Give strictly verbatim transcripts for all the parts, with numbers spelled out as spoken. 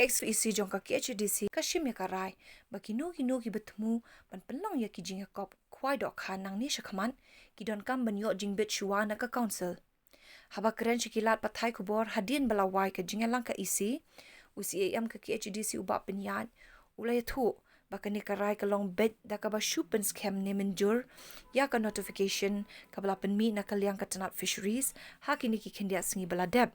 Spokesperson jong ka K H A D C ka shim ïa ka rai ba kino kino kiba thmu ban pynlong ïa ki jingïakop khwai dohkha nangne shakhmat ki donkam ban ïoh jingbit shuwa na ka council. Haba kren sha ki lad pathai khubor hadien ba la wai ka jingïalang ka E C, u C E M ka K H A D C u Bah Pynïaid u la ïathuh ba kane ka rai ka long beit da kaba shu pynskhem ne mynjur ïa ka notification kaba la pynmih na ka liang ka tnat Fisheries ha kine ki khyndiat sngi ba la dep,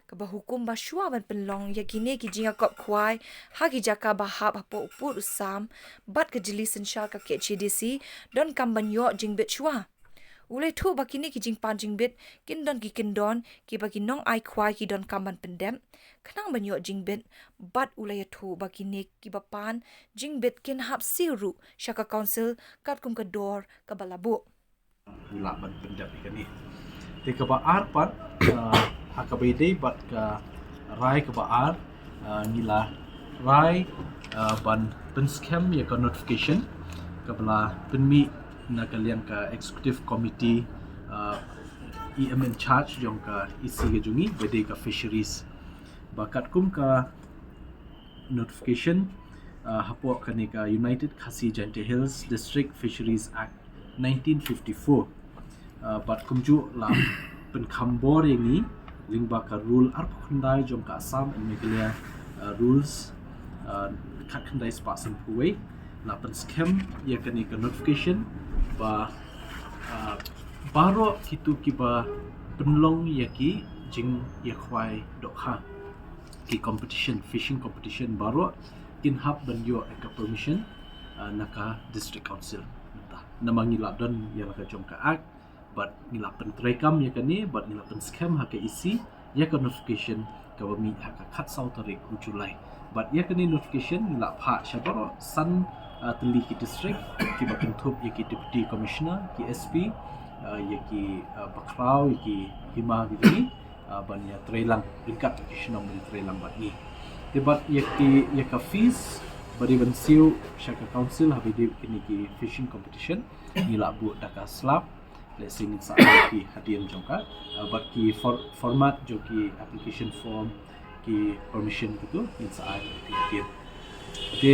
kaba hukum ba shuwa ban pynlong ïa kine ki jingïakop khwai ha ki jaka ba hap hapoh u pud u sam bad ka jylliew synshar ka K H A D C donkam ban ïoh jingbit shuwa. U la ïathuh ba kine ki jingpan jingbit kin don ki kyndon kiba ki nongai khwai ki donkam ban pyndep khnang ban ïoh jingbit, bad u la ïathuh ba kine kiba pan jingbit kin hap siew ruh sha ka council katkum ka dor kaba la buh. Ngi lah ban pyndep ïa kane. Te kaba ar pat, ah, ha kaba ïadei bad ka rai kaba ar, ah, ngi la rai, ah, ban pynskhem ïa ka notification kaba la pynmih na ka liang ka executive committee, ah, E M in charge jong ka E C ka jong ngi ba dei ka Fisheries. Ba katkum ka notification, ah, hapoh kane ka United Khasi Jaintia Hills District Fisheries Act nineteen fifty-four. Ah, bad kumjuh la pynkham bor ïa ngi lyngba ka rule arphew khyndai jong ka Assam and Meghalaya, ah, rules, ah, khatkhyndai spah sanphew wei, la pynskhem ïa kane ka notification ba, ah, baroh kito kiba pynlong ïa ki jingïakhwai dohkha, ki competition, fishing competition baroh kin hap ban ïoh ïa ka permission, ah, na ka district council. Namar ngi la don ïa la ka jong ka act, bad ngi la pyntreikam ïa kane, bad ngi la pynskhem ha ka E C ïa ka notification kaba mih ha ka khatsaw tarik u July. Bad ïa kane notification ngi la phah sha baroh san, ah, tylli ki district, kiba kynthup ïa ki deputy commissioner, ki S P, ah, ïa ki, ah, bakhraw, ïa ki hima ki jong ngi, ah, ban ïatreilang ryngkat ki shnong ban ïatreilang bad ngi. Te bad ïa ki, ïa ka fees ba dei ban siew sha ka council haba ïadei kine ki fishing competition, ngi la buh da ka slab. Let's say ngin sa ai ki hadien jong ka, ah, bad ki for-, format jong ki application form, ki permission kito ngin sa ai ki hadien. Te